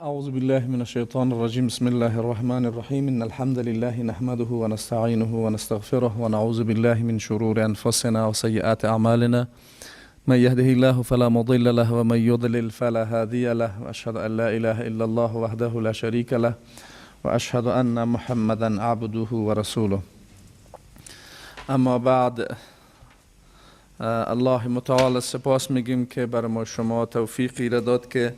اعوذ بالله من الشیطان الرجیم. بسم الله الرحمن الرحیم. ان الحمد لله نحمده ونستعینه ونستغفره ونعوذ بالله من شرور انفسنا وسیئات اعمالنا. من يهده الله فلا مضل له ومن يضلل فلا هادي له، واشهد ان لا اله الا الله وحده لا شريك له واشهد ان محمدا عبده ورسوله. اما بعد، الله متعال سپاس میگیم که بر ما شما توفیقی را داد که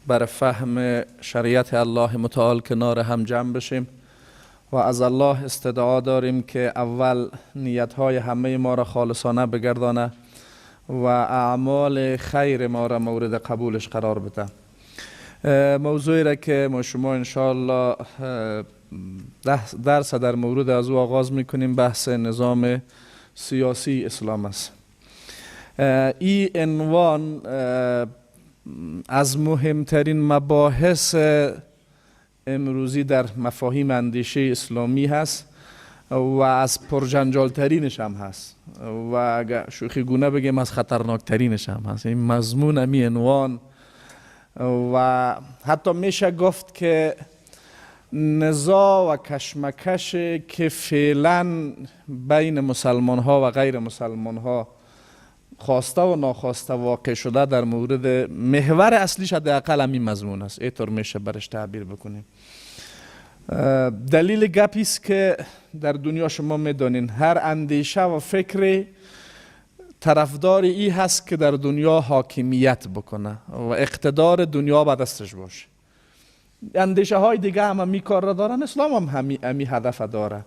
بر فهم شریعت الله متعال کنار هم جمع بشیم و از الله استدعا داریم که اول نیتهای همه ما را خالصانه بگردانه و اعمال خیر ما را مورد قبولش قرار بده. موضوعی را که ما شما انشاءالله درس در مورد از او آغاز میکنیم، بحث نظام سیاسی اسلام است. این عنوان از مهمترین مباحث امروزی در مفاهیم اندیشه اسلامی هست و از پرجنجالترینش هم هست و اگر شوخی گونه بگیم، از خطرناکترینش هم هست این مضمون، امی عنوان. و حتی میشه گفت که نزاع و کشمکش که فعلا بین مسلمان ها و غیر مسلمان ها خواسته و ناخواسته واقع شده، در مورد محور اصلیش حداقل همین مضمون است. اینطور میشه برش تعبیر بکنیم. دلیل گپی است که در دنیا شما میدانین هر اندیشه و فکر طرفدار ای هست که در دنیا حاکمیت بکنه و اقتدار دنیا به دستش باشه. اندیشه های دیگه هم همی کار را دارن، اسلام هم همی هدف داره.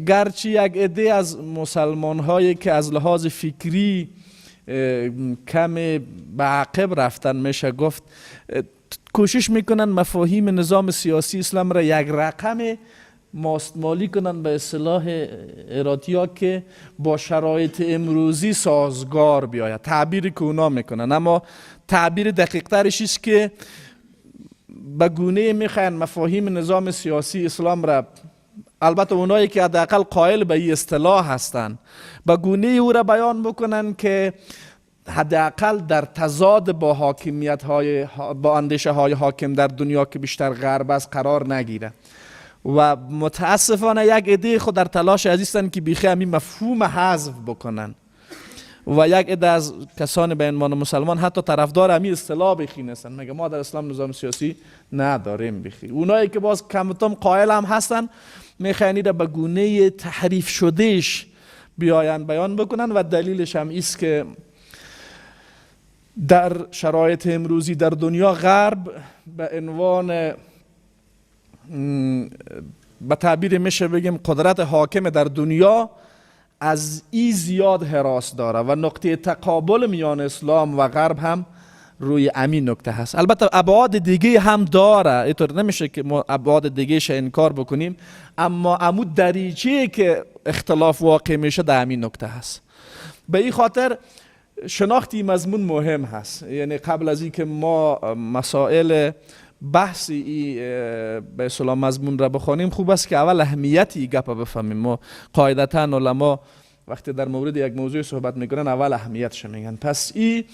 گرچه یک عده از مسلمان هایی که از لحاظ فکری کم به عقب رفتن، میشه گفت کوشش میکنن مفاهیم نظام سیاسی اسلام را یک رقم ماستمالی کنن، به اصطلاح اراتیا، که با شرایط امروزی سازگار بیاید، تعبیری که اونا میکنن. اما تعبیر دقیق ترش است که به گونه میخواین مفاهیم نظام سیاسی اسلام را، البته اونایی که حداقل قائل به این اصطلاح هستند، به گونه او را بیان بکنن که حداقل در تضاد با حاکمیت های با اندیشه های حاکم در دنیا که بیشتر غرب است قرار نگیره. و متاسفانه یک عده خود در تلاش ازی که بیخی همین مفهوم حذف بکنن و یک عده از کسان به عنوان مسلمان حتی طرفدار همین اصطلاح بیخی نیستن، میگه ما در اسلام نظام سیاسی نداریم بیخی. اونایی که باز کم قائل هم هستن، میخواین را به گونه تحریف شدهش بیاین بیان بکنن و دلیلش هم ایست که در شرایط امروزی در دنیا غرب به عنوان، به تعبیر میشه بگیم، قدرت حاکم در دنیا از ای زیاد هراس داره و نقطه تقابل میان اسلام و غرب هم روی امین نکته هست. البته ابعاد دیگه هم داره، اینطور نمیشه که ما ابعاد دیگه انکار بکنیم، اما امو دریچه که اختلاف واقع میشه در همین نکته هست. به این خاطر شناخت این مضمون مهم هست. یعنی قبل از اینکه ما مسائل بحث ای به اصطلاح مضمون را بخوانیم، خوب است که اول اهمیت این گپ بفهمیم. ما قاعدتا علما وقتی در مورد یک موضوع صحبت میکنن، اول اهمیتش میگن. پس ای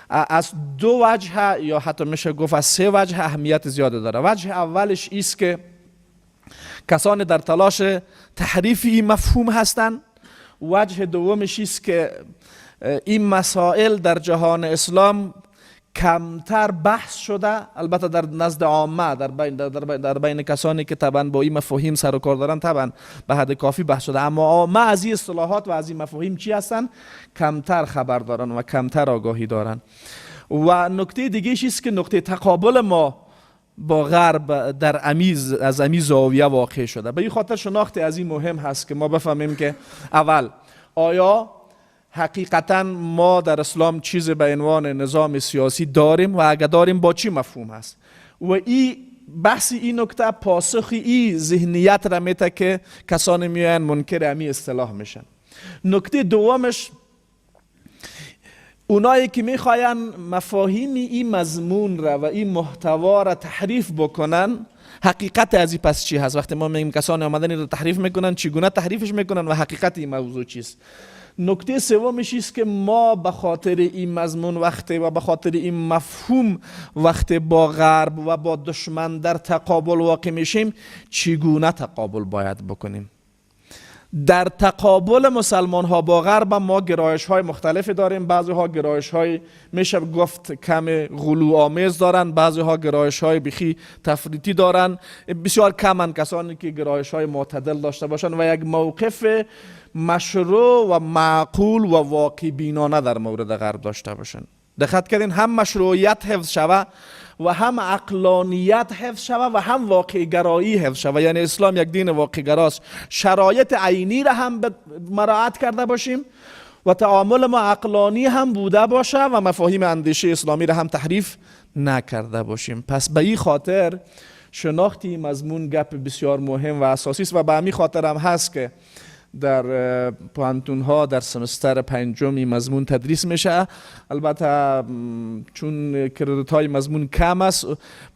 از دو وجه یا حتی میشه گفت از سه وجه اهمیت زیاده داره. وجه اولش ایست که کسانی در تلاش تحریف این مفهوم هستند. وجه دومش است که این مسائل در جهان اسلام کمتر بحث شده. البته در نزد عامه، در بین کسانی که طبعا با این مفاهیم سر و کار دارن، طبعا به حد کافی بحث شده، اما عامه از این اصطلاحات و از این مفاهیم چی هستن؟ کمتر خبر دارن و کمتر آگاهی دارن. و نکته دیگه است که نقطه تقابل ما با غرب در امی از امی زاویه واقع شده. به این خاطر شناخت از این مهم هست که ما بفهمیم که اول آیا حقیقتا ما در اسلام چیز به عنوان نظام سیاسی داریم و اگر داریم با چی مفهوم هست. و این بحث این نکته پاسخ این ذهنیت را میته که کسانی میاین منکر امی اصطلاح میشن. نکته دومش، اونایی که میخواین مفاهیم این مضمون را و این محتوا را تحریف بکنن، حقیقت از این پس چی هست؟ وقتی ما میگیم کسانی آمدن این را تحریف میکنن، چگونه تحریفش میکنن و حقیقت این موضوع چیست؟ نکته سومش است که ما به خاطر این مضمون وقتی و به خاطر این مفهوم وقتی با غرب و با دشمن در تقابل واقع میشیم، چگونه تقابل باید بکنیم. در تقابل مسلمان ها با غرب ما گرایش های مختلفی داریم. بعضی ها گرایش های میشه گفت کم غلو آمیز دارن، بعضی ها گرایش های بخی تفریطی دارن. بسیار کمن کسانی که گرایش های معتدل داشته باشن و یک موقف مشروع و معقول و واقع بینانه در مورد غرب داشته باشن. دقت کردین؟ هم مشروعیت حفظ شوه و هم عقلانیت حفظ شوه و هم واقع گرایی حفظ شوه. یعنی اسلام یک دین واقع گراست. شرایط عینی را هم مراعات کرده باشیم و تعامل ما عقلانی هم بوده باشه و مفاهیم اندیشه اسلامی را هم تحریف نکرده باشیم. پس به این خاطر شناخت این مضمون گپ بسیار مهم و اساسی است و به همین خاطر هم هست که در پوهنتون ها در سمستر پنجم این مضمون تدریس میشه. البته چون credit های مضمون کم است،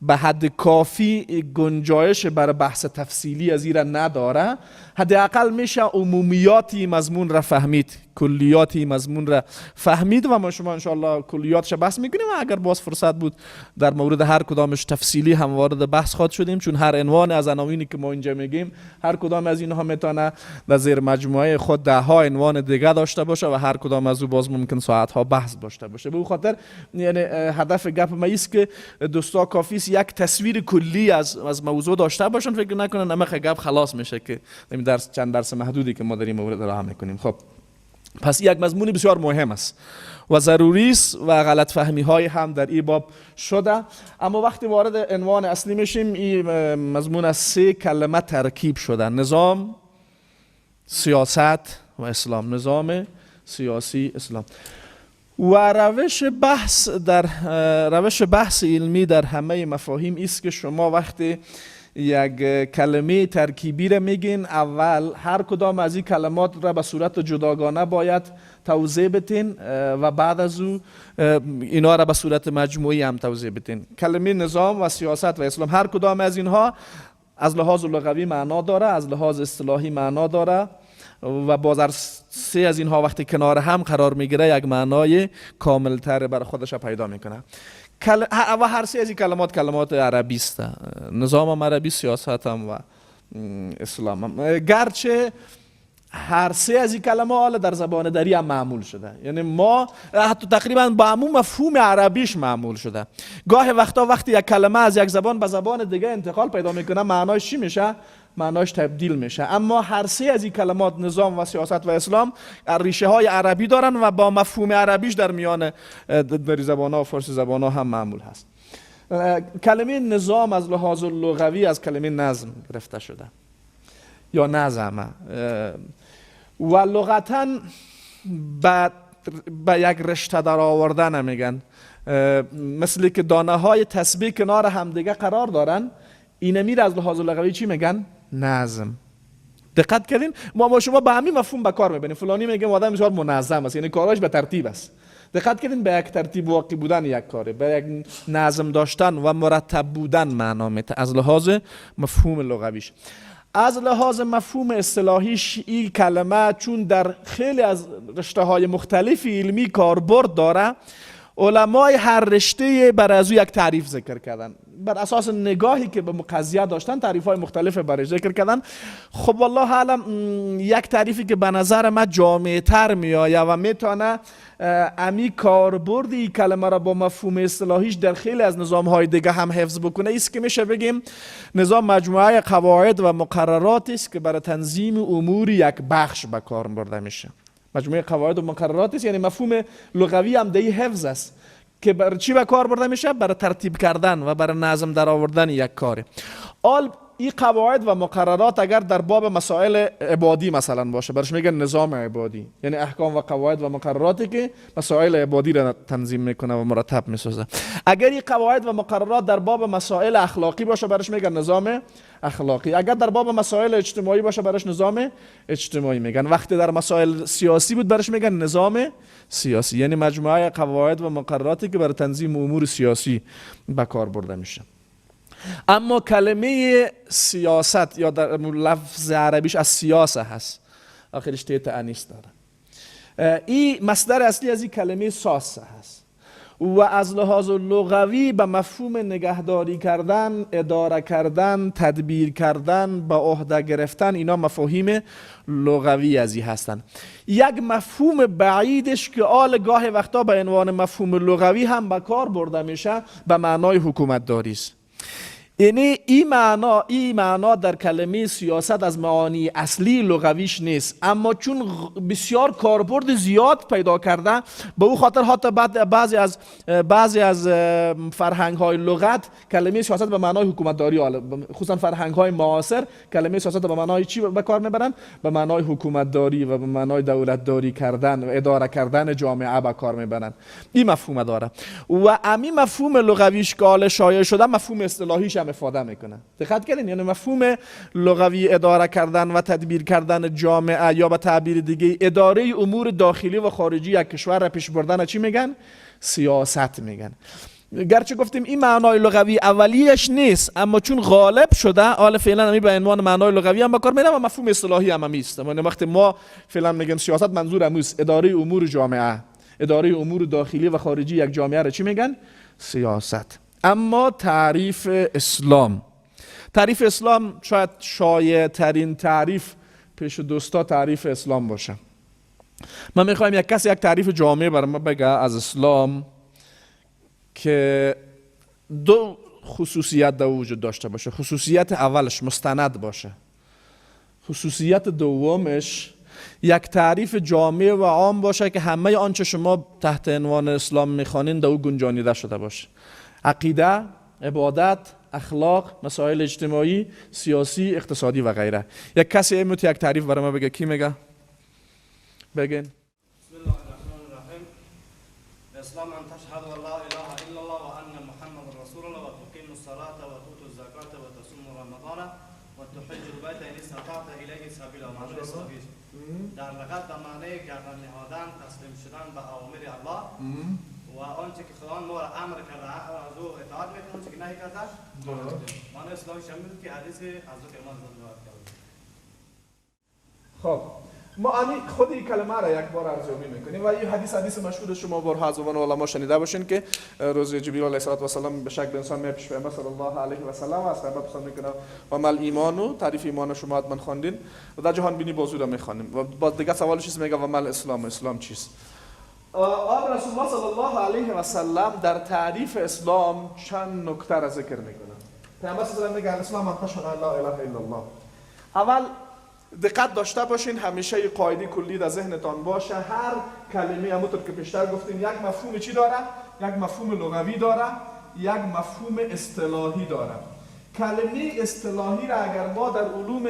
به حد کافی گنجایش برای بحث تفصیلی از این نداره. حداقل میشه عمومیات مضمون را فهمید، کلیات مضمون را فهمید و ما شما انشاءالله کلیاتش بحث میکنیم و اگر باز فرصت بود در مورد هر کدامش تفصیلی هم وارد بحث خواهد شدیم، چون هر عنوان از عناوینی که ما اینجا میگیم، هر کدام از اینها میتونه در زیر مجموعه خود ده ها عنوان دیگه داشته باشه و هر کدام از او باز ممکن ساعت ها بحث داشته باشه. به او خاطر یعنی هدف گپ ما است که دوستا کافی است یک تصویر کلی از موضوع داشته باشن، فکر نکنن همه گپ خلاص میشه که درس چند درس محدودی که ما در این مورد راه میکنیم. خب، پس یک مضمون بسیار مهم است و ضروری است و غلط فهمی های هم در این باب شده. اما وقتی وارد عنوان اصلی میشیم، این مضمون از سه کلمه ترکیب شده: نظام، سیاست و اسلام. نظام سیاسی اسلام. و روش بحث علمی در همه مفاهیم است که شما وقتی یک کلمه ترکیبی را میگین، اول هر کدام از این کلمات را به صورت جداگانه باید توضیح بتین و بعد از او اینا را به صورت مجموعی هم توضیح بتین. کلمه نظام و سیاست و اسلام، هر کدام از اینها از لحاظ لغوی معنا داره، از لحاظ اصطلاحی معنا داره و باز هر سه از اینها وقتی کنار هم قرار میگیره، یک معنای کاملتر برای خودش پیدا میکنه و هر سه از این کلمات کلمات عربی است. نظام هم عربی، سیاست هم و اسلام هم. گرچه هر سه از این کلمه حالا در زبان دری هم معمول شده، یعنی ما حتی تقریبا با همون مفهوم عربیش معمول شده. گاه وقتا وقتی یک کلمه از یک زبان به زبان دیگه انتقال پیدا میکنه، معنایش چی میشه؟ معنایش تبدیل میشه. اما هر سه از این کلمات، نظام و سیاست و اسلام، ریشه های عربی دارن و با مفهوم عربیش در میان دری زبان ها و فارسی زبان ها هم معمول هست. کلمه نظام از لحاظ لغوی از کلمه نظم گرفته شده یا نظمه و لغتا به یک رشته در آوردن میگن. مثل که دانه های تسبیح کنار همدیگه قرار دارن، اینمی ره از لحاظ لغوی چی میگن؟ نظم. دقت کردین؟ ما با شما به همین مفهوم به کار میبریم. فلانی میگه آدم بسیار منظم است، یعنی کاراش به ترتیب است. دقت کردین؟ به یک ترتیب واقع بودن یک کاره، به یک نظم داشتن و مرتب بودن معنا میده از لحاظ مفهوم لغویش. از لحاظ مفهوم اصطلاحیش، این کلمه چون در خیلی از رشته های مختلف علمی کاربرد داره، علمای هر رشته بر از او یک تعریف ذکر کردن. بر اساس نگاهی که به قضیه داشتن، تعریف های مختلف برش ذکر کردن. خب، والله اعلم، یک تعریفی که به نظر من جامع تر میآید و میتونه امی کاربرد این کلمه را با مفهوم اصطلاحیش در خیلی از نظام های دیگه هم حفظ بکنه، است که میشه بگیم نظام مجموعه قواعد و مقررات است که برای تنظیم امور یک بخش به کار برده میشه. مجموعه قواعد و مقررات است، یعنی مفهوم لغوی هم دی حفظ است که برای چی به کار برده میشه؟ برای ترتیب کردن و برای نظم در آوردن یک کار. حال این قواعد و مقررات اگر در باب مسائل عبادی مثلا باشه، برش میگن نظام عبادی، یعنی احکام و قواعد و مقرراتی که مسائل عبادی را تنظیم میکنه و مرتب میسازه. اگر این قواعد و مقررات در باب مسائل اخلاقی باشه، برش میگن نظام اخلاقی. اگر در باب مسائل اجتماعی باشه، برش نظام اجتماعی میگن. وقتی در مسائل سیاسی بود، برش میگن نظام سیاسی، یعنی مجموعه قواعد و مقرراتی که برای تنظیم امور سیاسی به کار برده میشه. اما کلمه سیاست یا در لفظ عربیش السیاسة هست، آخرش تاء تأنیث داره. این مصدر اصلی از این کلمه ساس هست و از لحاظ لغوی به مفهوم نگهداری کردن، اداره کردن، تدبیر کردن، به عهده گرفتن، اینا مفاهیم لغوی از این هستند. یک مفهوم بعیدش که آل گاه وقتا به عنوان مفهوم لغوی هم به کار برده میشه به معنای حکومت داری است. یعنی این معنا در کلمه سیاست از معانی اصلی لغویش نیست، اما چون بسیار کاربرد زیاد پیدا کرده به او خاطر حتی بعضی از فرهنگ های لغت کلمه سیاست به معنای حکومت داری، خصوصا فرهنگ های معاصر کلمه سیاست به معنای چی به کار میبرن؟ به معنای حکومت داری و به معنای دولت داری کردن و اداره کردن جامعه به کار میبرن. این مفهوم داره و امی مفهوم لغویش که شایع شده مفهوم اصطلاحیش هم افاده میکنه. دقت کردین؟ یعنی مفهوم لغوی اداره کردن و تدبیر کردن جامعه یا به تعبیر دیگه اداره امور داخلی و خارجی یک کشور را پیش بردن چی میگن؟ سیاست میگن. گرچه گفتیم این معنای لغوی اولیش نیست، اما چون غالب شده حالا فعلا همی به عنوان معنای لغوی هم به کار میره و مفهوم اصطلاحی هم همیست. یعنی وقتی ما فعلا میگیم سیاست منظور همیست اداره امور جامعه، اداره امور داخلی و خارجی یک جامعه را چی میگن؟ سیاست. اما تعریف اسلام، تعریف اسلام شاید شایع ترین تعریف پیش دوستا تعریف اسلام باشه. من میخوایم یک کسی یک تعریف جامع برای ما بگه از اسلام که دو خصوصیت در وجود داشته باشه. خصوصیت اولش مستند باشه، خصوصیت دومش یک تعریف جامع و عام باشه که همه آنچه شما تحت عنوان اسلام میخوانین در او گنجانیده شده باشه. عقیده، عبادت، اخلاق، مسائل اجتماعی، سیاسی، اقتصادی و غیره. یک کسی میتونه یک تعریف برای ما بگه؟ کی میگه؟ بگین. بسم الله الرحمن الرحیم. اسلام ان تشهد ان لا اله الا الله و ان محمد رسول الله و تقیم الصلاة و تؤتوا الزکاة و تصوم رمضان و تحج البیت ان استطعت الیه سبیلا. معنی در لغت به معنی گردن نهادن، تسلیم شدن به اوامر الله و آنچه که خداوند ما را امر کرده از او اطاعت میکنه، آنچه که نهی کرده. معنی اسلامی شامل بود که حدیث حضرت امام روایت کرده. خب ما خود این کلمه را یک بار ارزیابی میکنیم و این حدیث مشهور شما بارها از زبان علما شنیده باشین که روز جبرئیل علیه السلام به شکل انسان میاد پیش پیامبر صلی الله علیه و سلم و از پیامبر پرسان میکنه و مل ایمانو، تعریف ایمان شما حتما خواندین و در جهان بینی بازو را میخوانیم و باز دیگه سوالش چیست؟ میگه و مل اسلام، اسلام چیست؟ آن رسول الله صلی الله علیه و سلم در تعریف اسلام چند نکته را ذکر میکنه. پیامبر صلی الله علیه و میگه الاسلام ان تشهد ان لا اله الا الله. اول دقت داشته باشین، همیشه یه قاعده کلی در ذهنتان باشه. هر کلمه همونطور که پیشتر گفتیم یک مفهوم چی داره؟ یک مفهوم لغوی داره، یک مفهوم اصطلاحی داره. کلمه اصطلاحی را اگر ما در علوم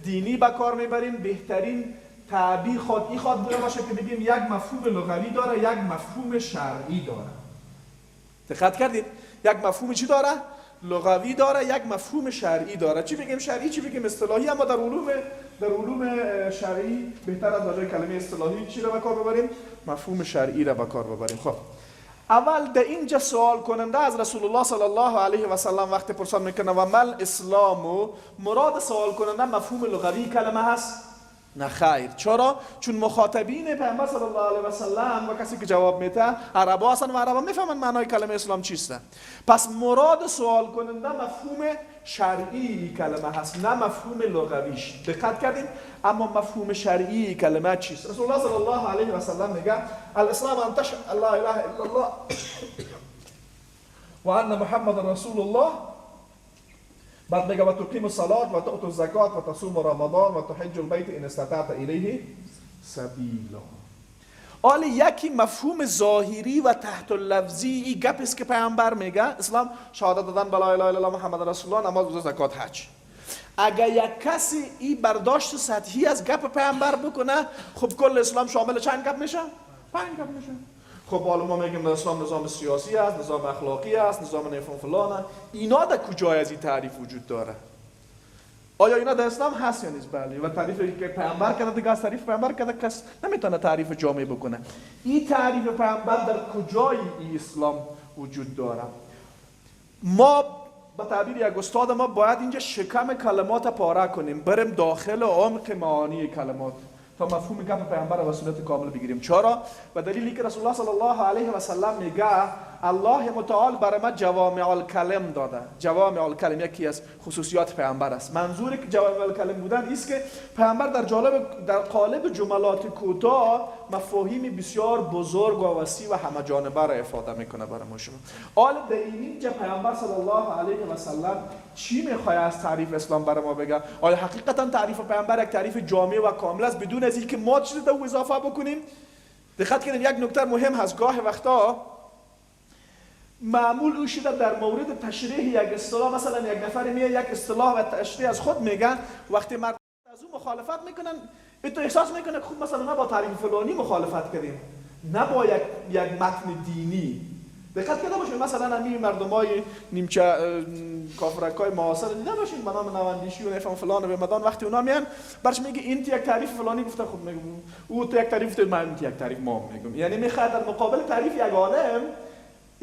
دینی به کار میبریم بهترین تعبیر خود بوده باشه که بگیم یک مفهوم لغوی داره، یک مفهوم شرعی داره. دقت کردید؟ یک مفهوم چی داره؟ لغوی داره، یک مفهوم شرعی داره. چی بگیم شرعی، چی بگیم اصطلاحی؟ اما در علوم شرعی بهتر از جای کلمه اصطلاحی چی را به کار ببریم؟ مفهوم شرعی را به کار ببریم. خب اول در اینجا سوال کننده از رسول الله صلی الله علیه و سلم وقتی پرسان میکنه و مل اسلام، مراد سوال کننده مفهوم لغوی کلمه هست؟ نه خیر. چرا؟ چون مخاطبین پیامبر صلی الله علیه و سلم و کسی که جواب میده عربا هستن و عربا میفهمن معنای کلمه اسلام چیست. پس مراد سوال کننده مفهوم شرعی کلمه هست، نه مفهوم لغویش. دقت کردین؟ اما مفهوم شرعی کلمه چیست؟ رسول الله صلی الله علیه و سلم میگه الاسلام ان تشهد ان لا اله الا الله و ان محمد رسول الله. بعد میگه و تقیم الصلاة و تؤتوا الزکات و تصوم رمضان و تحج البیت ان استطعت الیه سبیلا. حالا یکی مفهوم ظاهری و تحت اللفظی این گپ است که پیامبر میگه اسلام شهادت دادن به لا اله الا الله محمد رسول الله، نماز، روزه، زکات، حج. اگر یک کسی این برداشت سطحی از گپ پیامبر بکنه، خب کل اسلام شامل چند گپ میشه؟ 5 گپ میشه. خب حالا ما میگیم اسلام نظام سیاسی است، نظام اخلاقی است، نظام نفهم فلان. اینا در کجای از این تعریف وجود داره؟ آیا اینا در اسلام هست یا نیست؟ بله. و تعریفی که پیامبر کرده دیگه از تعریف پیامبر کرده کس نمیتونه تعریف جامع بکنه. این تعریف پیامبر در کجای این اسلام وجود داره؟ ما به تعبیر یک استاد ما باید اینجا شکم کلمات پاره کنیم، بریم داخل عمق معانی کلمات تا مفهوم گپ پیامبر را به صورت کامل بگیریم. چرا؟ به دلیلی که رسول الله صلی الله علیه و سلم میگه الله متعال برای ما جوامع الکلم داده. جوامع الکلم یکی از خصوصیات پیامبر است. منظور که جوامع الکلم بودن است که پیامبر در قالب جملات کوتاه مفاهیم بسیار بزرگ و وسیع و همه جانبه را افاده میکنه برای ما شما. حال در اینجا پیامبر صلی الله علیه و سلم چی میخواد از تعریف اسلام برای ما بگه؟ آیا حقیقتا تعریف پیامبر یک تعریف جامع و کامل است بدون از اینکه ما چیزی در او اضافه بکنیم؟ دقت کنید، یک نکته مهم هست. گاه وقتا معمول او شده در مورد تشریح یک اصطلاح، مثلا یک نفر میاد یک اصطلاح و تشریح از خود میگه، وقتی مردم از او مخالفت میکنن تو احساس میکنه که خب مثلا ما با تعریف فلانی مخالفت کردیم، نه با یک متن دینی. دقت کرده باشین، مثلا همین مردمای نیمچه کافرکای معاصر دیده باشین به نام نواندیشی و نفهم فلان و مدان، وقتی اونا میان برش میگه این یک تعریف فلانی گفته، خب میگم او تو یک تعریف گفته، من یک تعریف ما میگم. یعنی میخواد در مقابل تعریف یک عالم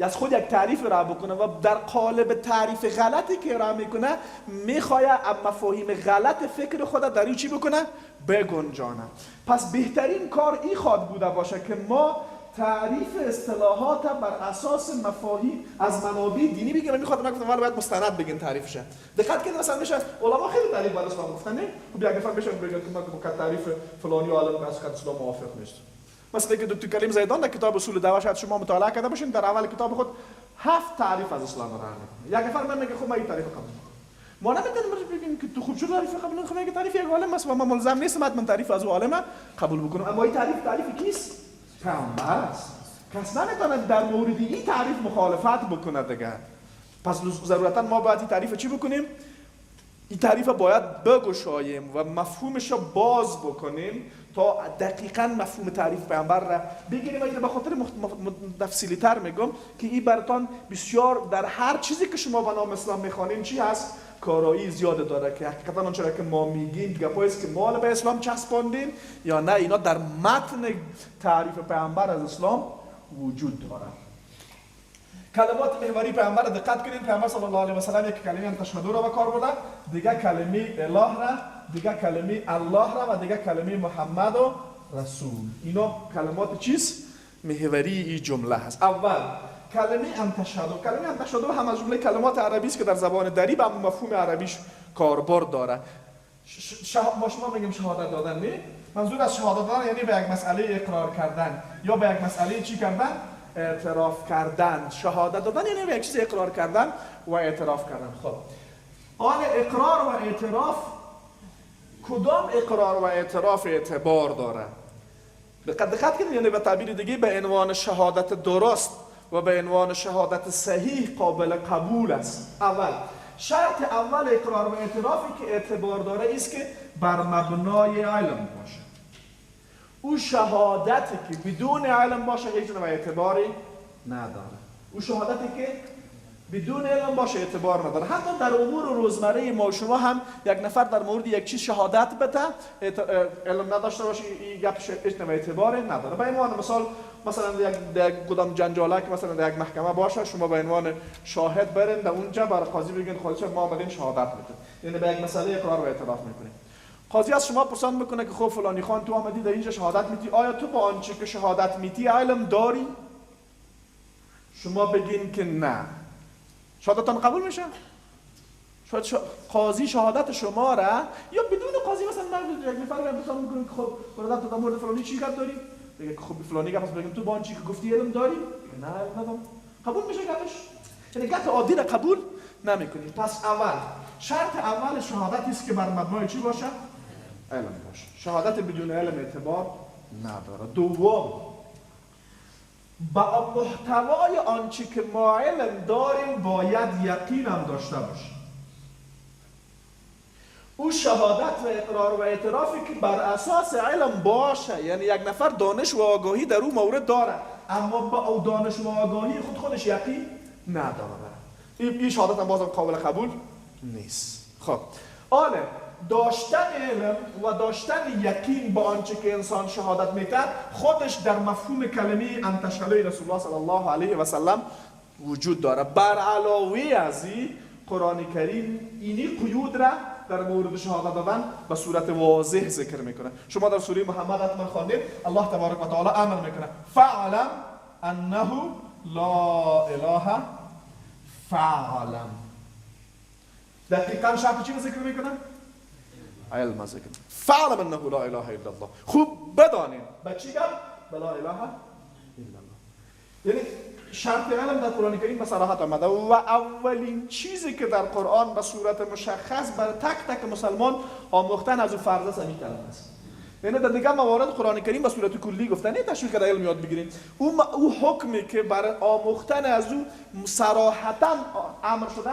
از خود یک تعریف را بکنه و در قالب تعریف غلطی که را میکنه میخواد مفاهیم غلط فکر خود در او چی بکنه؟ بگنجانه. پس بهترین کار این خواد بوده باشه که ما تعریف اصطلاحات بر اساس مفاهیم از منابع دینی بگیم. من میخوام نگفتم ولی باید مستند بگین تعریفش. دقت کنید، مثلا میشه علما خیلی تعریف بر اسلام گفتن، نه؟ خب یک نفر میشه بگه که من با تعریف فلانی عالم از اسلام موافق نیست. مثلا که دکتر کریم زیدان در کتاب اصول دعوه شاید شما مطالعه کرده باشین، در اول کتاب خود 7 تعریف از اسلام را میکنه. یک نفر من میگه خب من این تعریف قبول میکنم. ما نمیتونیم بگیم که تو خوب شد تعریف قبول نکنی، میگه تعریف یک عالم است و من ملزم نیستم حتما تعریف از او عالم قبول بکنم. اما این تعریف کیست؟ پیامبر است. کس نمیتونه در مورد این تعریف مخالفت بکنه دیگه. پس ضرورتا ما باید این تعریف چی بکنیم؟ این تعریف باید بگشاییم و مفهومش را باز بکنیم تا دقیقاً مفهوم تعریف پیامبر را بگیریم. و به خاطر تفصیلی تر میگم که این براتان بسیار در هر چیزی که شما به نام اسلام میخوانین چی هست؟ کارایی زیاده داره که حقیقتا آنچه که ما میگیم گپایی است که ما به اسلام چسباندیم یا نه، اینا در متن تعریف پیامبر از اسلام وجود داره. کلمات محوری پیامبر دقت کنید. پیامبر صلی الله علیه و سلم یک کلمه تشهد را به کار برده، دیگه کلمه اله را، دیگه کلمه الله را و دیگه کلمه محمد و رسول. اینا کلمات چیز محوری این جمله هست. اول کلمه ان تشهدوا. کلمه ان تشهدوا هم از جمله کلمات عربی است که در زبان دری به مفهوم عربیش کاربرد داره. ما شما میگیم شهادت دادن، نه؟ منظور از شهادت دادن یعنی به یک مسئله اقرار کردن یا به یک مسئله چی کردن؟ اعتراف کردن. شهادت دادن یعنی به یک چیز اقرار کردن و اعتراف کردن. خب آن اقرار و اعتراف، کدام اقرار و اعتراف اعتبار داره؟ دقت کنید، یعنی به تعبیر دیگه به عنوان شهادت درست و به عنوان شهادت صحیح قابل قبول است. اول شرط اول اقرار و اعترافی که اعتبار داره است که بر مبنای علم باشه. او شهادتی که بدون علم باشه هیچ نوع اعتباری نداره. او شهادتی که بدون علم باشه اعتبار نداره. حتی در امور روزمره ما و شما هم یک نفر در مورد یک چیز شهادت بده علم نداشته باشه، این گپش هیچ نوع اعتباری نداره. به عنوان مثال مثلا یک کدام جنجاله که مثلا در یک محکمه باشه، شما به عنوان شاهد برین در اونجا برای قاضی بگین خودش ما آمدیم شهادت بدیم، یعنی به یک مسئله اقرار و اعتراف میکنیم. قاضی از شما پرسان میکنه که خب فلانی خان تو آمدی در اینجا شهادت میدی، آیا تو با آنچه که شهادت میدی علم داری؟ شما بگین که نه، شهادتان قبول میشه؟ شاید قاضی شهادت شما را یا بدون قاضی مثلا من یک نفر رو پرسان میکنه که خب برادر تو در مورد فلانی چی گپ داری؟ بگه که خب فلانی گپ هست، بگم تو با آنچه که گفتی علم داری؟ نه علم ندارم. قبول میشه گپش؟ یعنی گپ عادی را قبول نمیکنی. پس اول شرط اول شهادت است که بر مبنای چی باشه؟ علم باشه. شهادت بدون علم اعتبار نداره. دوم، با محتوای آنچه که ما علم داریم باید یقین هم داشته باشیم. او شهادت و اقرار و اعترافی که بر اساس علم باشه، یعنی یک نفر دانش و آگاهی در او مورد داره اما با او دانش و آگاهی خودش یقین نداره، این شهادت هم بازم قابل قبول نیست. خب آله داشتن علم و داشتن یقین با آنچه که انسان شهادت میده خودش در مفهوم کلمه ان تشهدوا رسول الله صلی الله علیه و سلم وجود داره. بر علاوه از این قرآن کریم اینی قیود را در مورد شهادت دادن به صورت واضح ذکر میکنه. شما در سوره محمد حتما خواندید، الله تبارک و تعالی امر میکنه فعلم انه لا اله فعلم. دقیقا شرط چی ذکر میکنه؟ علم ذکر. فعلم انه لا اله الا الله. خوب بدانید به چی گفت؟ به لا اله الا الله. یعنی شرط علم در قرآن کریم به صراحت آمده و اولین چیزی که در قرآن به صورت مشخص برای تک تک مسلمان آموختن از او فرض است همین کلمه است. یعنی در دیگر موارد قرآن کریم به صورت کلی گفتن، نه تشویق در علم یاد بگیریم. او حکمی که برای آموختن از او صراحتا امر شده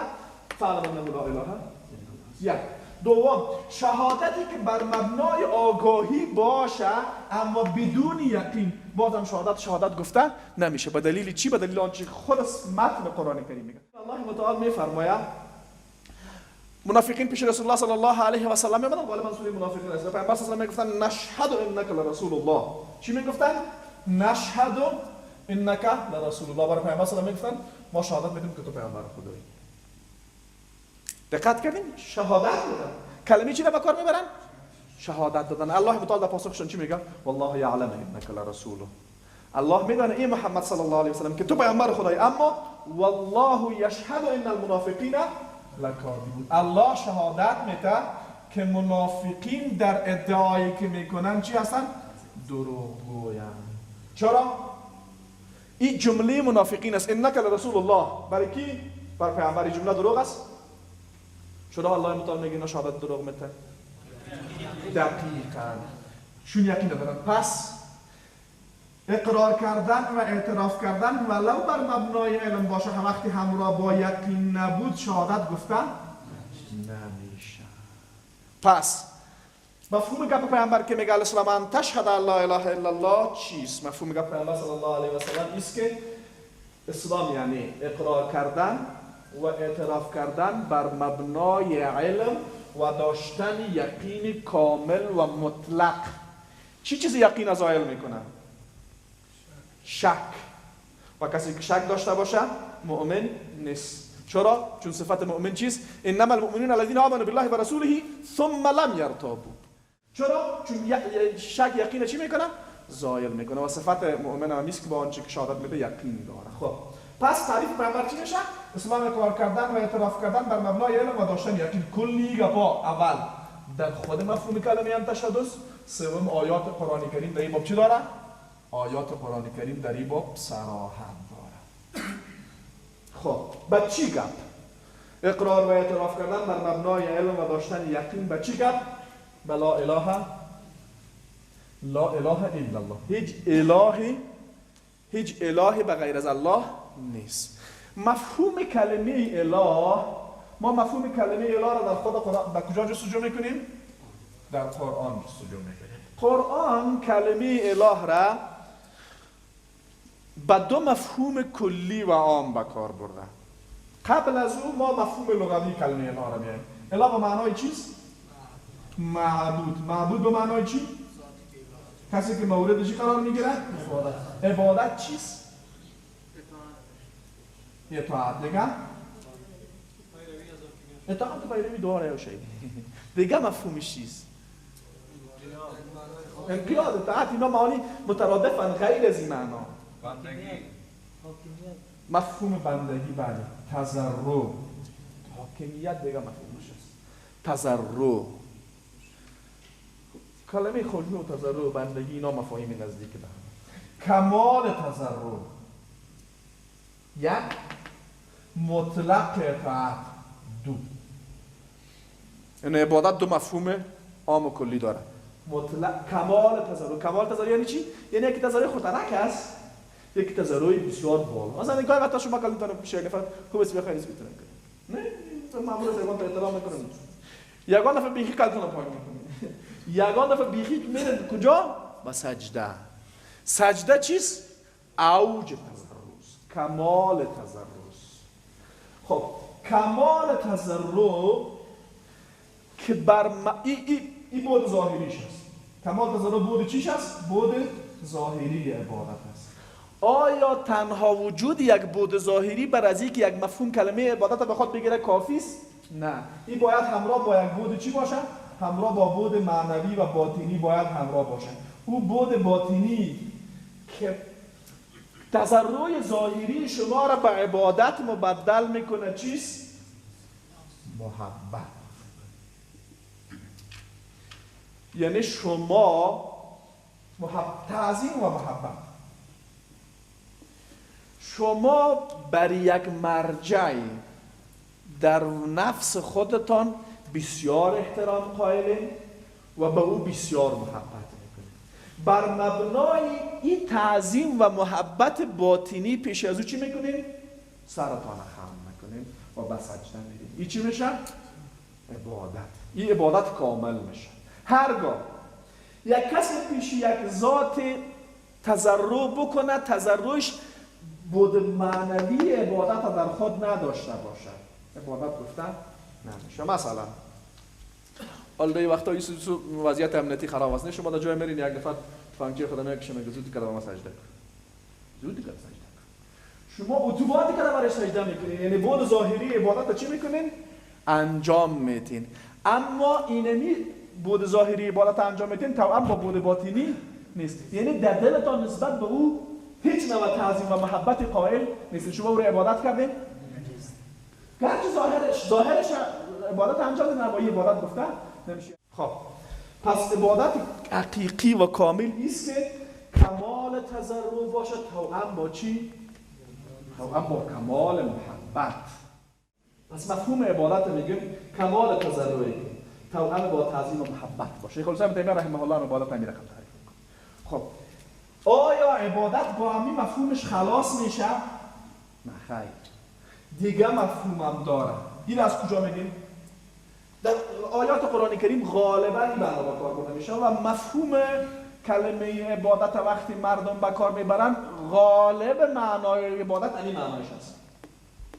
فعلم انه لا اله الا الله. یک. دوم، شهادتی که بر مبنای آگاهی باشه اما بدون یقین، بازم شهادت گفته نمیشه. به دلیل چی؟ به دلیل آنچه خود متن قرآن کریم میگه. الله متعال میفرماید منافقین پیش رسول الله صلی الله علیه و سلم میامدن، غالبا سوره منافقین است. پیامبر صلی الله علیه و سلم میگفتن نشهد انک لرسول الله. چی میگفتن؟ نشهد انک لرسول الله. برای پیامبر صلی الله علیه و سلم میگفتن ما شهادت میدیم که تو پیامبر خدایی. دقت کردین؟ شهادت دادن. کلمه چی را به کار میبرن؟ شهادت دادن. الله متعال در پاسخشون چی میگه؟ والله یعلم انک لرسوله. الله میدانه ای محمد صلی الله علیه و سلم که تو پیامبر خدایی، اما والله یشهد ان المنافقین لکاذبون. الله شهادت میده که منافقین در ادعایی که میکنن چی هستن؟ دروغگویند. چرا؟ این جمله منافقین است، انک لرسول الله. برای کی؟ بر پیامبر. جمله دروغ است؟ چرا الله متعال میگه اینا شهادت دروغ میتن؟ دقیقاً چون یقین ندارن. پس اقرار کردن و اعتراف کردن ولو بر مبنای علم باشه، هم وقتی همراه با یقین نبود شهادت گفتن نمیشه. پس مفهوم گپ پیامبر که میگه الاسلام ان تشهد ان لا اله الا الله چیست؟ مفهوم گپ پیامبر صلی الله علیه و سلم است که اسلام یعنی اقرار کردن و اعتراف کردن بر مبنای علم و داشتن یقین کامل و مطلق. چی چیزی یقین زایل میکنه؟ شک. و کسی که شک داشته باشه مؤمن نیست. چرا؟ چون صفت مؤمن چیست؟ انما المؤمنون الذين آمنوا بالله و رسوله ثم لم یرتابوا. چرا؟ چون شک یقین چی میکنه؟ زایل میکنه. و صفت مؤمن هم نیست که با آنچه که شهادت میده یقین داره. خب پس تعریف پیامبر چی میشه؟ اسلام اقرار کردن و اعتراف کردن بر مبنای علم و داشتن یقین. کلی گپا اول در خود مفهوم کلمه ان تشهد. سوم آیات قرآن کریم در این باب چی داره؟ آیات قرآن کریم در این باب صراحت داره. خب با چی گپ؟ اقرار و اعتراف کردن بر مبنای علم و داشتن یقین با چی گپ؟ با لا اله، لا اله الا الله. هیچ الهی به غیر از الله نیست. مفهوم کلمه اله، ما مفهوم کلمه اله را در خود قرآن در کجا جستجو میکنیم؟ در قرآن جستجو میکنیم. قرآن کلمه اله را به دو مفهوم کلی و عام به کار برده. قبل از او ما مفهوم لغوی کلمه اله را میایم. اله به معنای چیست؟ معبود. معبود به معنای چی؟ کسی که مورد چی قرار میگیره؟ عبادت. عبادت چیست؟ اطاعت. دیگه؟ اطاعت پیروی دواره یا شی. دیگه مفهومش چیست؟ انقیاد، اطاعت، اینا معانی مترادفن غیر از این معنا. بندگی. مفهوم بندگی، بله. تضرع. حاکمیت دیگه مفهومش است. تضرع. کلمه خشوع و تضرع و بندگی اینا مفاهیم نزدیک به هم. کمال تضرع. یک، مطلق اطاعت. دو. این عبادت دو مفهوم عام و کلی داره. مطلق کمال تضرع. کمال تضرع یعنی چی؟ یعنی یکی تضرع خطرناک است، یکی تضرع بسیار بالا. مثلا گاهی وقتا شما کلمتون پیش یک نفر خوب است بخواید میتونن کنید. نه معمولا زبان احترام میکنن. یگان دفعه بیخی کلتون پایین میکنید. یگان دفعه بیخی میره کجا؟ به سجده. سجده چیست؟ اوج تضرع، کمال تضرع. خب کمال تضرع که بر ای بود ظاهریش است. کمال تضرع بود چیش است؟ بود ظاهری عبادت است. آیا تنها وجود یک بود ظاهری بر از اینکه یک مفهوم کلمه عبادت به خود بگیره کافی است؟ نه، این باید همراه با یک بود چی باشه؟ همراه با بود معنوی و باطنی باید همراه باشه. او بود باطنی که تضرع ظاهری شما را به عبادت مبدل میکنه چیست؟ محبت. یعنی شما تعظیم و محبت، شما بر یک مرجع در نفس خودتان بسیار احترام قائلین و به او بسیار محبت میکنید. بر مبنای این تعظیم و محبت باطنی پیش از او چی میکنین؟ سرتان خم میکنین و به سجده میرین. این چی میشه؟ عبادت. این عبادت کامل میشه. هرگاه یک کسی پیش یک ذات تضرع بکنه، تضرعش بود معنوی عبادت در خود نداشته باشد، عبادت گفتن نمیشه. مثلا حالا یه وقتا وضعیت امنیتی خراب است، نه شما در جای میرین یک نفر تفنگچه خدا میکشه میگه زود کرد ما سجده کن، زود کرد سجده کن. شما اتوماتیک برای سجده میکنین، یعنی بود ظاهری عبادت چی میکنین؟ انجام میتین. اما اینمی بود ظاهری عبادت انجام میتین توأم با بود باطنی نیست، یعنی در دلتان نسبت به او هیچ نوع تعظیم و محبت قائل نیست. شما او رو عبادت کردین؟ گرچه ظاهرش عبادت انجام دادن، اما عبادت گفتن نمیشه. خب پس عبادت حقیقی و کامل ایست که کمال تضرع باشه توأم با چی؟ توأم با کمال محبت. پس مفهوم عبادت میگیم کمال تضرعی توأم با تعظیم و محبت باشه. شیخ الاسلام تیمیه رحمه الله عبادت همین رقم تعریف میکنه. خب آیا عبادت با همین مفهومش خلاص میشه؟ نه خیر، دیگه مفهومم داره. این از کجا میگیم؟ در آیات قرآن کریم غالبا این معنا به کار برده میشه و مفهوم کلمه عبادت وقتی مردم به کار میبرن غالب معنای عبادت این معنایش هست.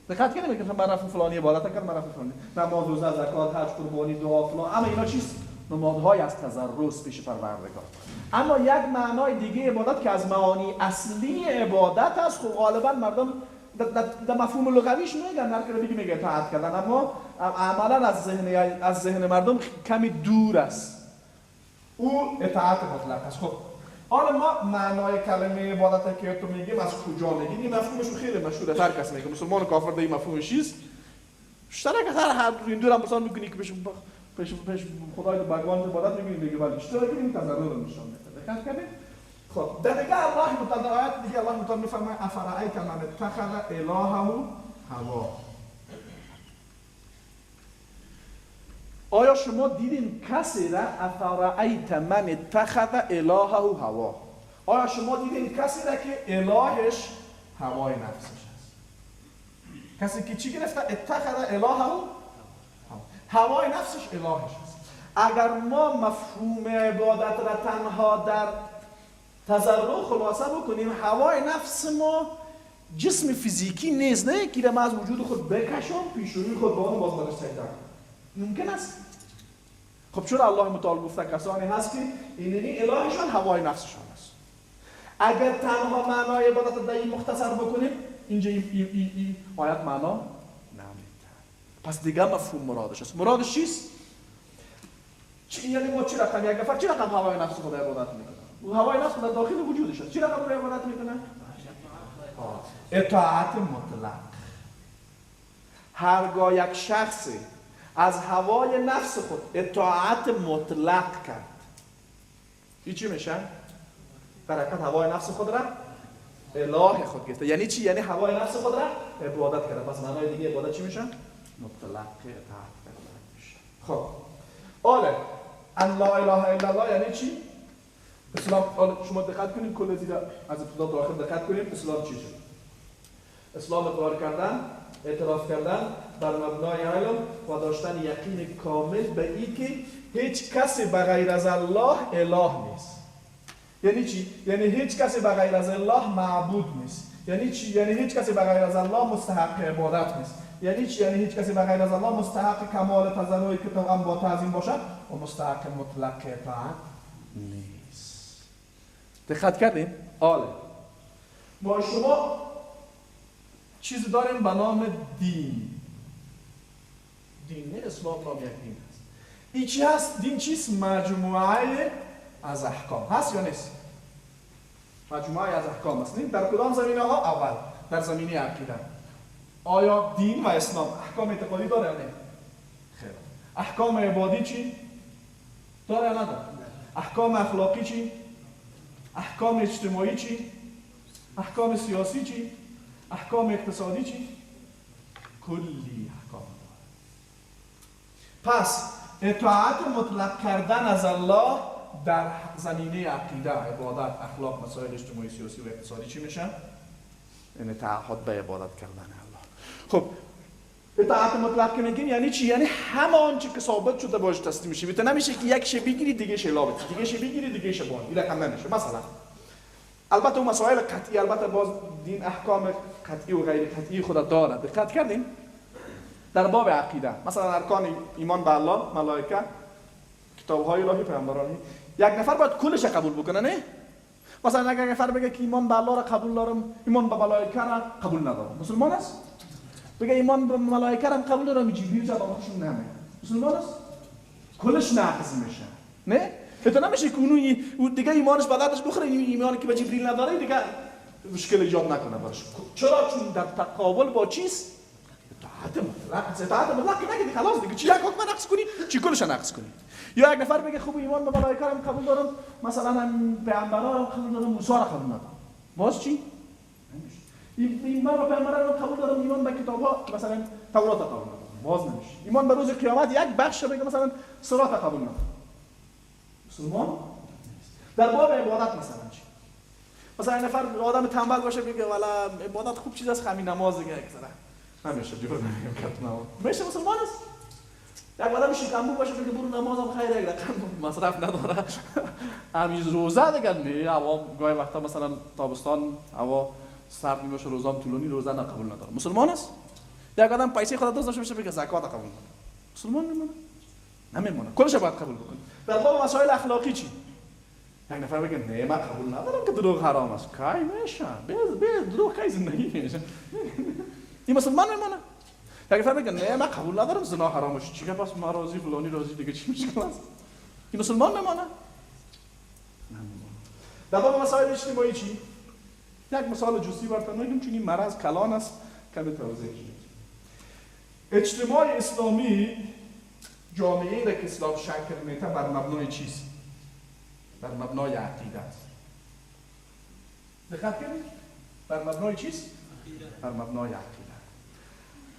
دقت کنید که من رفتم فلانی عبادت کردم، من رفتم فلانی نماز، روزه، زکات، حج، قربانی، دعا، فلان، اما اینا چیست؟ نمادهای از تضرع پیش پروردگار. اما یک معنای دیگه عبادت که از معانی اصلی عبادت است، خب غالبا مردم در مفهوم لغویش میگن، هر کی بگی میگه اطاعت کردن، اما عملا از ذهن مردم کمی دور است. او اطاعت مطلق است. خب حالا ما معنای کلمه عبادت که تو میگیم از کجا میگیم؟ این مفهومش خیلی مشهوره، هر کس میگه، مسلمان و کافر در این مفهومش چیست؟ اشتراک هر این دور هم مثلا میکنی که پیش خدای بھگوان عبادت میکنی، میگه ولی اشتراک این تضرع رو نشان میده. دقت کردید؟ خب در دیگه الله متعال آیات دیگه الله متعال میفرماید افرأیت من اتخذ الهه هواه. آیا شما دیدین کسی را؟ افرأیت من اتخذ الهه هواه. آیا شما دیدین کسی را که الهش هوای نفسش است؟ کسی که چی گرفته؟ اتخذ الهه هوای نفسش الهش است. اگر ما مفهوم عبادت را تنها در تضرع خلاصه بکنیم، هوای نفس ما جسم فیزیکی نیست، نه که ما از وجود خود بکشم پیشونی خود با اون باز برش سجده کنم. ممکن است. خب چرا الله متعال گفته کسانی هست که اینی الهشان هوای نفسشان است؟ اگر تنها معنای عبادت در این مختصر بکنیم، اینجا این آیت معنا نمیده. پس دیگه مفهوم مرادش است. مرادش چیست؟ یعنی ما چی رقم یک نفر چی رقم هوای نفس خود عبادت میکنه؟ او هوای نفس در داخل وجودش است. چی رقم رو عبادت میکنه؟ اطاعت مطلق. هرگاه یک شخص از هوای نفس خود اطاعت مطلق کرد، این چی میشه؟ برکت هوای نفس خود را اله خود گرفته. یعنی چی؟ یعنی هوای نفس خود را عبادت کرده. پس معنای دیگه عبادت چی میشه؟ مطلق اطاعت کردن میشه. خب آره ان لا اله الا الله یعنی چی؟ اسلام. شما دقت کنید، کل زیر از ابتدا تا آخر دقت کنید. اسلام چی شد؟ اسلام اقرار کردن، اعتراف کردن بر مبنای علم و داشتن یقین کامل به ای که هیچ کسی بغیر از الله اله نیست. یعنی چی؟ یعنی هیچ کسی بغیر از الله معبود نیست. یعنی چی؟ یعنی هیچ کسی بغیر از الله مستحق عبادت نیست. یعنی چی؟ یعنی هیچ کسی بغیر از الله مستحق کمال تضرعی که توأم با تعظیم باشد و مستحق مطلق اطاعت نیست. دقت کردیم؟ آله ما شما چیزی داریم به نام دین. دین اسلام نام یک دین هست. این چی هست؟ دین چیست؟ مجموعه از احکام هست یا نیست؟ مجموعه از احکام است. در کدام زمینه ها؟ اول در زمینه عقیده. آیا دین و اسلام احکام اعتقادی داره یا نه؟ خیر. احکام عبادی چی؟ داره یا نداره؟ احکام اخلاقی چی؟ احکام اجتماعی چی؟ احکام سیاسی چی؟ احکام اقتصادی چی؟ کلی احکام داره. پس اطاعت مطلق کردن از الله در زمینه عقیده، عبادت، اخلاق، مسائل اجتماعی، سیاسی و اقتصادی چی میشه؟ یعنی تعهد به عبادت کردن الله. خب اطاعت مطلق که میگیم یعنی چی؟ یعنی همان چی که ثابت شده باش تسلیم میشی. بیت نمیشه که یک شه بگیری دیگه شه لا بدی، دیگه شه بگیری دیگه شه بان. این رقم نمیشه. مثلا البته اون مسائل قطعی، البته باز دین احکام قطعی و غیر قطعی خود داره. دقت کردین؟ در باب عقیده مثلا ارکان ایمان به الله، ملائکه، کتاب‌های الهی، پیامبران، یک نفر باید کلش قبول بکنه، نه؟ مثلا اگر یک نفر بگه که ایمان به الله را قبول دارم، ایمان به ملائکه را قبول ندارم، مسلمان است؟ بگه ایمان به ملائکه را قبول دارم، جبریل را خودشون نمیگه، مسلمان است؟ کلش نقض میشه، نه؟ حتی نمیشه که اون دیگه ایمانش به دردش بخوره، ایمانی که به جبریل نداره دیگه مشکل ایجاد نکنه براش. چرا؟ چون در تقابل با چیز؟ اطاعت مطلق. اطاعت مطلق که نگید خلاص دیگه، چی یک حکم نقض کنی، چی کلش نقض کنی. یا یک نفر بگه خوب ایمان به ملائکه را قبول دارم، مثلا هم پیامبرا را قبول دارم، موسی را قبول ندارم، باز چی؟ نمیشه. ایمان به پیامبرا را قبول دارم، ایمان به کتاب‌ها مثلا تورات قبول ندارم، باز نمیشه. ایمان به روز قیامت یک بخش بگه مثلا صراط قبول ندارم، مسلمان نیست. در باب عبادت مثلا چی؟ مثلا نفر آدم تنبل باشه بگه والا عبادت خوب چیز است، همین نماز دیگه مثلا نمیشه، جور نمیگم کت نماز میشه، مسلمان است. یک آدم شکمبو باشه بگه برو نمازم خیره، یک رقم مصرف نداره، همین روزه دیگه نه. هوا گاهی وقتا مثلا تابستان هوا سرد میباشه، روزام طولانی، روزه نه قبول نداره، مسلمان است. یک آدم پیسه خود دوست داشته باشه بگه زکات قبول نداره، مسلمان میمونه؟ نمیمونه، کلش باید قبول بکنه. در باب مسائل اخلاقی چی؟ یک نفر بگه نه من قبول ندارم که دروغ حرام است، کی میشه؟ به دروغ کی زندگی میشه؟ این مسلمان میمونه؟ یک نفر بگه نه من قبول ندارم زنا حرام است، چی که پس ما راضی فلانی راضی دیگه چی مشکل است؟ این مسلمان میمونه؟ نمیمونه. در باب مسائل اجتماعی چی؟ یک مثال جزئی براتون میگم چون این مرض کلان است کمی توضیح شد. اجتماع اسلامی، جامعه را که اسلام شکل میده بر مبنای چیست؟ بر مبنای عقیده است. دقت کنید، بر مبنای چیست؟ بر مبنای عقیده.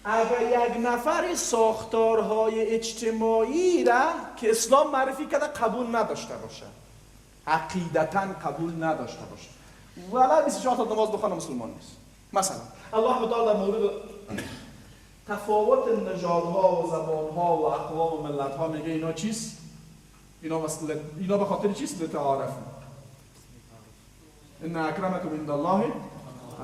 اگر یک نفر ساختارهای اجتماعی را که اسلام معرفی کرده قبول نداشته باشه، عقیدتاً قبول نداشته باشه، ولی 24 تا نماز بخوانه مسلمان نیست. مثلا الله تعالی در مورد تفاوت نژادها و زبانها و اقوام و ملتها میگه اینا چیست؟ اینا به خاطر چیست؟ لتعارفوا ان اکرمکم عند الله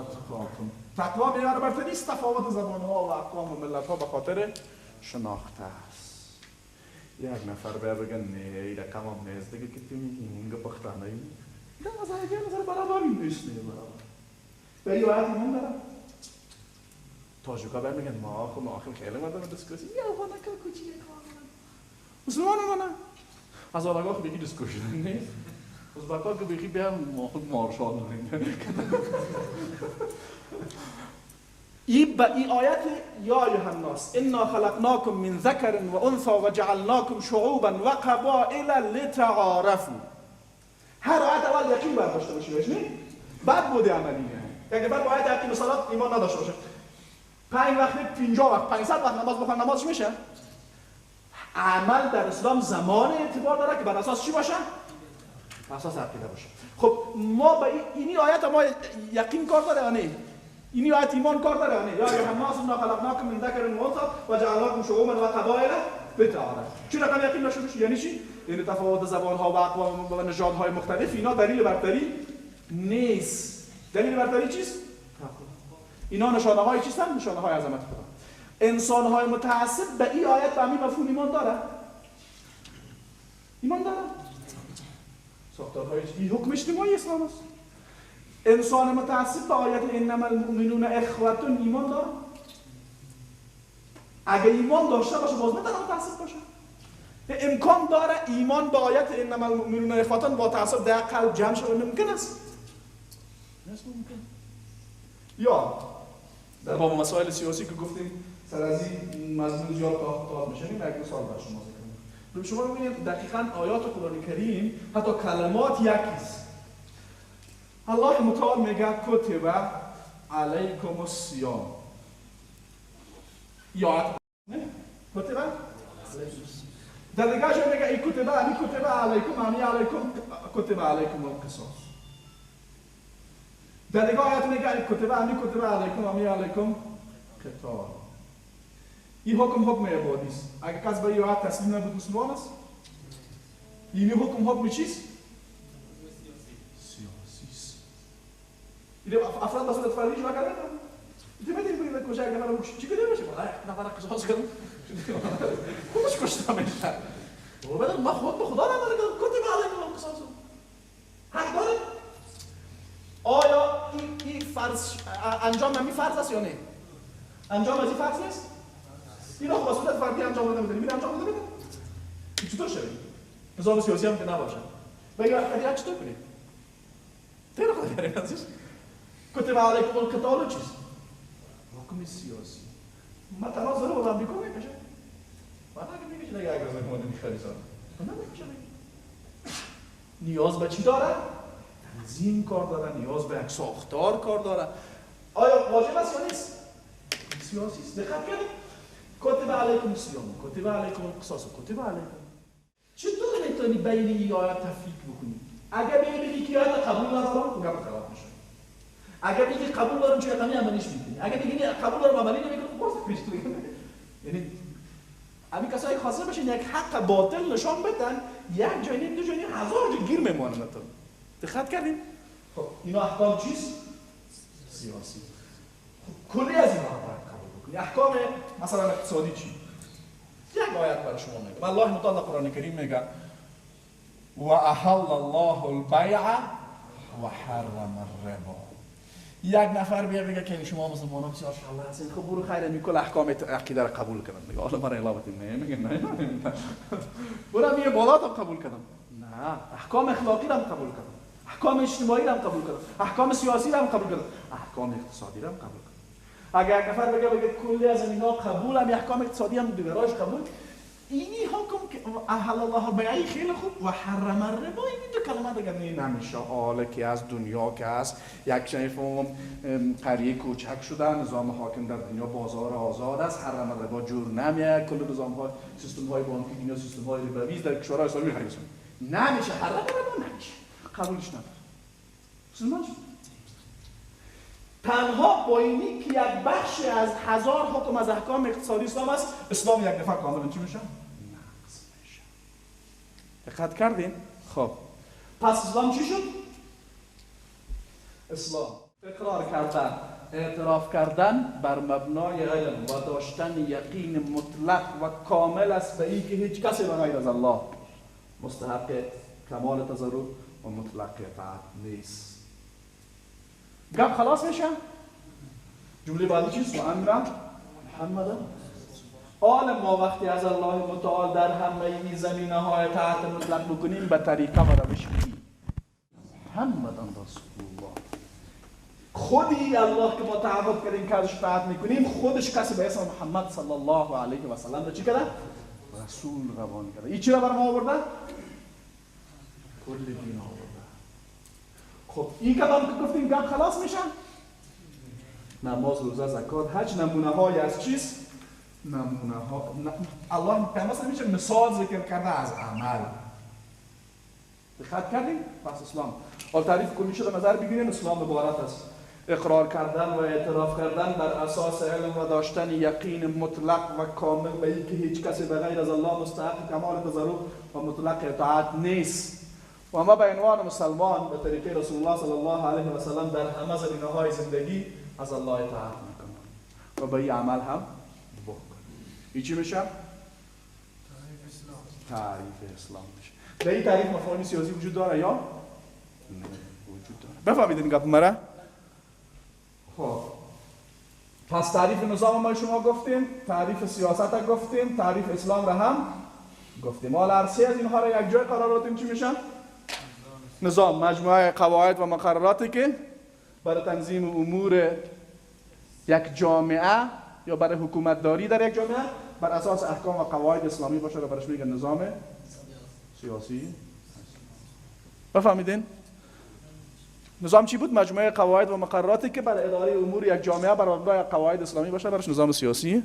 اتقاکم. تقوا میاره برتری نیست. تفاوت زبانها و اقوام و ملتها به خاطر شناخته است. یک نفر بیا بگه نه این رقم هم نیست دیگه که تو میگی اینگه پختانه ای نه مثلا یه نظر برابری نیست، نه برابر به این آیت ایمان دارم. تاجیکا بیا میگن ما خب ما آخر خیلی مردم discussion یا افغانا که کوچیک مسلمان میمونه، از آرگاه خب یکی discussion نیست، ازبکا که بیخی بیا ما خود مارشال نیم. این آیت یا ایها الناس انا خلقناکم من ذکر و انثی و جعلناکم شعوبا و قبائل لتعارفوا. هر آیت اول یقین باید داشته باشی بهش، نه؟ بعد بود عملی. یک نفر باید یقین به صلات ایمان نداشته باشه، 5 وقت، 50 وقت، 500 وقت نماز بخوان نمازش میشه؟ عمل در اسلام زمان اعتبار داره که بر اساس چی باشه؟ بر اساس عقیده باشه. خب ما به اینی آیت ما یقین کار داره یا نه؟ اینی آیت ایمان کار داره یا نه؟ یا ایها الناس انا خلقناکم من ذکر و انثی و جعلناکم شعوبا و قبایل لتعارفوا. چی رقم یقین داشته باشه؟ یعنی چی؟ یعنی تفاوت زبان‌ها و اقوام و نژادهای مختلف اینا دلیل برتری نیست. دلیل برتری چیست؟ اینا نشانه‌های چیستن؟ نشانه‌های عظمت خدا. انسان‌های متعصب به این آیت به همین مفهوم ایمان داره؟ ایمان داره؟ ساختارهای این حکم اجتماعی اسلام است. انسان متعصب به آیت انما المؤمنون اخوة ایمان داره؟ اگه ایمان داشته باشه باز میتونه متعصب باشه. امکان داره ایمان به آیت انما المؤمنون اخوة با تعصب در قلب جمع شده؟ ممکن است؟ نیست ممکن. یا در باب مسائل سیاسی که گفتیم سر از این مضمون زیاد تا میشنیم، یک مثال بر شما ذکر می‌کنم. شما ببینید دقیقاً آیات قرآن کریم حتی کلمات یکیست. الله متعال میگه کتب علیکم الصیام، یا نه کتب در دیگه جای میگه ای کتب علی کتب علیکم امی علیکم کتب علیکم القصاص. در دیگه آیت میگه ای کتب علی کتب علیکم امی علیکم قتال. این حکم حکم عبادی است. اگه کس به این آیت تسلیم نبود مسلمان است؟ این حکم حکم چیست؟ سیاسی است. این افراد به صورت فردی اجرا کردن. می‌دونی بگید کجا اگه نفر چی کنه باشه؟ والله نفر قصاص کردم. خودش کشته میشه. و ما خود به خدا نمی‌دونم کتب علیکم القصاص. حق داره؟ آیا این فرض انجام همی فرض است یا نه؟ انجام از این فرض نیست؟ این خب به صورت فردی انجام داده می‌تونی، انجام داده می‌تونی. چطور شده؟ نظام سیاسی هم که نباشه. بگه وقتی چطور کنید؟ تیر خدا بیاریم عزیز. کتب علیکم القتال چیست؟ حکم سیاسی. ما تنها ضرور با امریکا میکشه. من اگه میکشه دیگه اگه از ما نمیخریزم. من نمیکشه. نیاز به چی داره؟ تنظیم کار داره، نیاز به یک ساختار کار داره. آیا واجب است یا نیست؟ سیاسی است. دقت کنید. کتب علیکم الصیام، کتب علیکم القصاص، کتب علیکم. چطور میتونی بین این آیات تفریق بکنی؟ اگه ببینی که آیات قبول ندارم، خب گپ خراب میشه. اگه بگی قبول دارم چه رقمی عملیش میکنی؟ اگه بگی قبول دارم عملی نمیکنم، خب باز پیش دیگه. یعنی همین کسایی که خواسته باشین یک حق باطل نشان بدن، یک جای نیم، دو جای نیم، هزار جا گیر میمانن. دقت کردیم؟ خب اینا احکام چیست؟ سیاسی. خب کلی از اینا باید قبول بکنی. احکام مثلا اقتصادی چی؟ یک آیت برای شما میگم. الله متعال قرآن کریم میگه و احل الله البیع و حرم الربا. یک نفر بیا بگه که شما مسلمانان بسیار شالله هستین، خب برو خیر میکل احکام عقیده را قبول کردم. میگه حالا من علاوه نه میگه نه برو میگه بالا تا قبول کردم. نه، احکام اخلاقی را قبول کردم، احکام اجتماعی را قبول کردم، احکام سیاسی را قبول کردم، احکام اقتصادی را قبول کردم. اگر یک نفر بگه کلی از اینا قبولم، احکام اقتصادی هم دیگراش قبول، اینی حکم که احل الله البیع خیلی خوب و حرم الربا، این دو کلمه دیگه نمیشه. حالا که از دنیا که هست یک شنیفم قریه کوچک شده، نظام حاکم در دنیا بازار آزاد است، حرم الربا جور نمیه، کل نظام های سیستم های بانکی دنیا سیستم های ربوی در کشورهای اسلامی خریدن نمیشه، حرم الربا نمیشه، قبولش نداره. مسلمان شد. تنها با اینی که یک بخش از هزار حکم از احکام اقتصادی اسلام است، اسلام یک دفعه کاملا چی میشه؟ نقض میشه. دقت کردین؟ خب پس اسلام چی شد؟ اسلام اقرار کردن، اعتراف کردن بر مبنای علم و داشتن یقین مطلق و کامل است به اینکه هیچ کسی به غیر از الله مستحق کمال تضرع و مطلق اطاعت نیست. گپ خلاص میشه؟ جمله بعدی چیست؟ و ان محمد. آل ما وقتی از الله متعال در همه این زمینه های اطاعت مطلق بکنیم به طریقه و روش محمد رسول الله، خودی الله که ما تعهد کردیم که ازش اطاعت میکنیم، خودش کسی به اسم محمد صلی الله علیه و سلم را چی کرده؟ رسول روان کرده. این چی را بر ما آورده؟ کل دین آورده. خب این کلام که گفتیم گپ خلاص میشه؟ نماز، روزه، زکات، حج نمونه های از چیست؟ نمونه ها. الله پیامبر میشه مثال ذکر کرده از عمل. دقت کردیم؟ پس اسلام حال تعریف کلی شده نظر بگیریم. اسلام عبارت است اقرار کردن و اعتراف کردن بر اساس علم و داشتن یقین مطلق و کامل به اینکه هیچ کسی به غیر از الله مستحق کمال تضرع و مطلق اطاعت نیست. و ما به عنوان مسلمان به طریقه رسول الله صلی الله علیه و سلم در همه زمینه های زندگی از الله اطاعت میکنیم و به این عمل هم بکنیم. این چی میشه؟ تعریف اسلام. تعریف اسلام میشه. در این تعریف مفاهیم سیاسی وجود داره یا؟ نه وجود داره. بفهمیدین گپ مرا؟ خب پس تعریف نظام ما شما گفتیم، تعریف سیاست گفتیم، تعریف اسلام را هم گفتیم. حالا هر سه از اینها را یک جای قرار دادیم چی میشن؟ نظام، مجموعه قواعد و مقرراتی که برای تنظیم امور یک جامعه یا برای حکومتداری در یک جامعه بر اساس احکام و قواعد اسلامی باشه را برش میگن نظام سیاسی. بفهمیدین؟ نظام چی بود؟ مجموعه قواعد و مقرراتی که برای اداره امور یک جامعه بر مبنای قواعد اسلامی باشه برش نظام سیاسی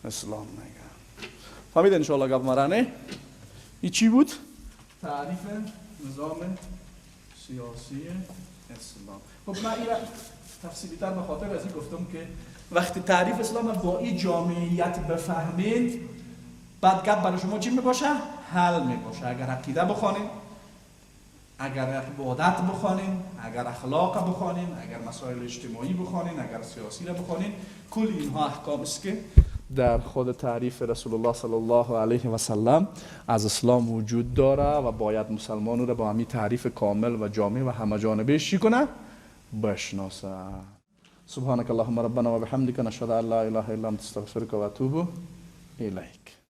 اسلام میگن. فهمیدین ان شاء الله گپ مرانه؟ این چی بود؟ تعریف نظام سیاسی اسلام. خب من این تفصیلی تر به خاطر از این گفتم که وقتی تعریف اسلام با این جامعیت بفهمید، بعد گپ برای شما چی میباشه؟ حل میباشه. اگر عقیده بخوانید، اگر عبادت بخوانین، اگر اخلاق بخوانین، اگر مسائل اجتماعی بخوانین، اگر سیاسی را بخوانین، کل اینها احکام است که در خود تعریف رسول الله صلی الله علیه و سلم از اسلام وجود داره و باید مسلمان را با همین تعریف کامل و جامع و همه جانبه چی کنه؟ بشناسه. سبحانك اللهم ربنا وبحمدك نشهد ان لا اله الا انت استغفرك واتوب الیک.